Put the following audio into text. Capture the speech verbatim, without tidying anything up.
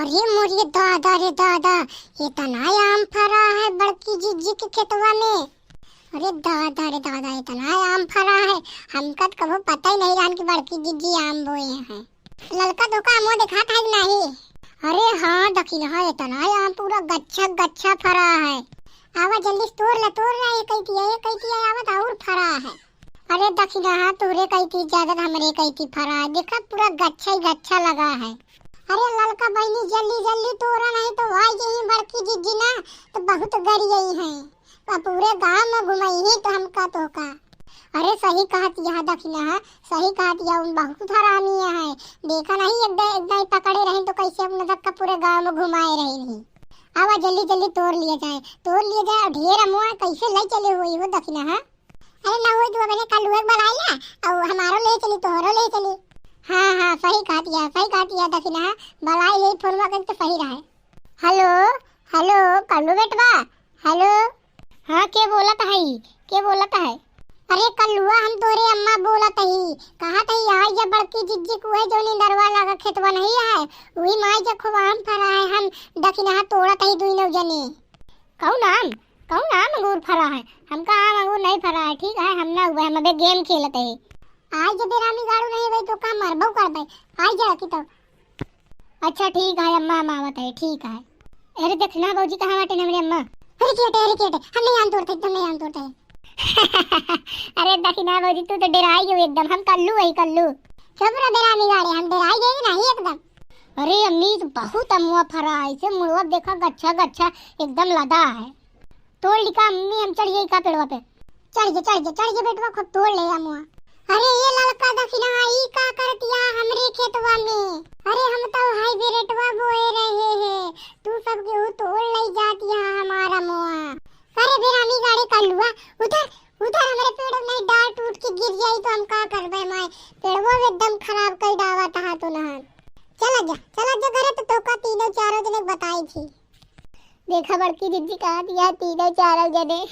अरे मोरे दादा रे दादा, इतना आम फरा है बड़की जिज्जी के खेतवा में। अरे दादा रे दादा, इतना आम फरा है, हमका तो कबो पता ही नहीं रहन कि बड़की जिज्जी आम बोए हैं। ललका तोहका आमवा देखात है कि नहीं? अरे हाँ दखिनहा, इतना आम पूरा गच्छा गच्छा फरा है। आवा जल्दी से तोड़ ले, तोड़ ले, ये कइती है, ये कइती है, आवत और फरा है। अरे दखिनहा, तोहरे कइती ज्यादा, हमरे कइती फरा है। देखा, पूरा गच्छा ही गच्छा लगा है। अरे ललका बहिनी, जल्दी जल्दी तोड़ा, नहीं तो आई जइहीं बड़की जिज्जी ना, तो बहुत गरियइहैं। अब पूरे गाँव में घुमइहीं तो हमका तोहका। अरे सही कहत यह दखिनहा, सही कहत यह, उन बहुत हरामी है। देखा नहीं, एक दे-, एक दाई पकड़े रही तो कैसे अपने तक का पूरे गाँव में घुमाए रही नहीं। आवा जल्दी जल्दी तोड़ लिया जाए, तोड़ लिया जाए। और ढेर अमवा कैसे ले चले हुई हो दखिनहा? अरे ना होई, तू अपने कल्लुआ के बलाई ला, और हमारो ले चली, तोहरो ले चली। हाँ, हाँ, सही कहत यह, सही कहत यह दखिनहा, बलाई ले, फोनवा करके सही रहे। हेलो, हेलो, कल्लू बेटवा, हेलो। हाँ, के बोलत है, के बोलत है? अरे कल्लुआ, हम तोरे अम्मा बोलत ही, कहत ही, आई जब बड़की जिज्जी को है, जो निंदरवा लगा खेतवा नहीं है, वही माई जब खूब आम फरा है, हम दखिनहा तोड़त ही दुई नौ जने। कौन आम? कौन आम अंगूर फरा है? हमका आम अंगूर नहीं फरा है, ठीक है, हम ना हुए, हम अबे गेम खेलत है। आज जब बेरामी गाड़ू नहीं भाई तो का मरबो करबे, आज जा की तो। अच्छा ठीक है अम्मा, हम आवत है, ठीक है। अरे दखिनहा भौजी कहाँ बाटे हमरे अम्मा? अरे केटे, अरे केटे, हम नहीं आम तोड़ते, एकदम नहीं आम तोड़ते। अरे दखिनहा भौजी, तू तो डेराई गई एकदम, हम कल्लू वही कल्लू। चुप रह बेरामी गाड़े, हम डेराई गए नहीं एकदम। अरे अम्मी, तो बहुत अमुआ फरा है, इसे मुड़वा देखा गच्छा गच्छा एकदम लदा है। तोड़ लिका अम्मी, हम चढ़ जाई का पेड़वा पे? चढ़ जा, चढ़ जा, चढ़ जा बेटवा, खूब तोड़ ले अमुआ। अरे ये ललका दखिनहा, ई का करतिया हमरे खेतवा में? अरे हम तो हाई बेरेटवा बोए रहे हैं, तू सब केहू तोड़ ले जातिया हमारा अमुआ। अरे बेरामी गाड़े कल्लुआ, उधर, उधर हमरे पेड़ में डाल टूट के गिर जाई तो हम का करबे माय? पेड़वा एकदम खराब कर डावा तहा तो नहा। चला जा, चला जा घरे, तो तोका तीनों चारों जने बताई थी। देखा बड़की जिज्जी कहतिया तीनों चारों जने।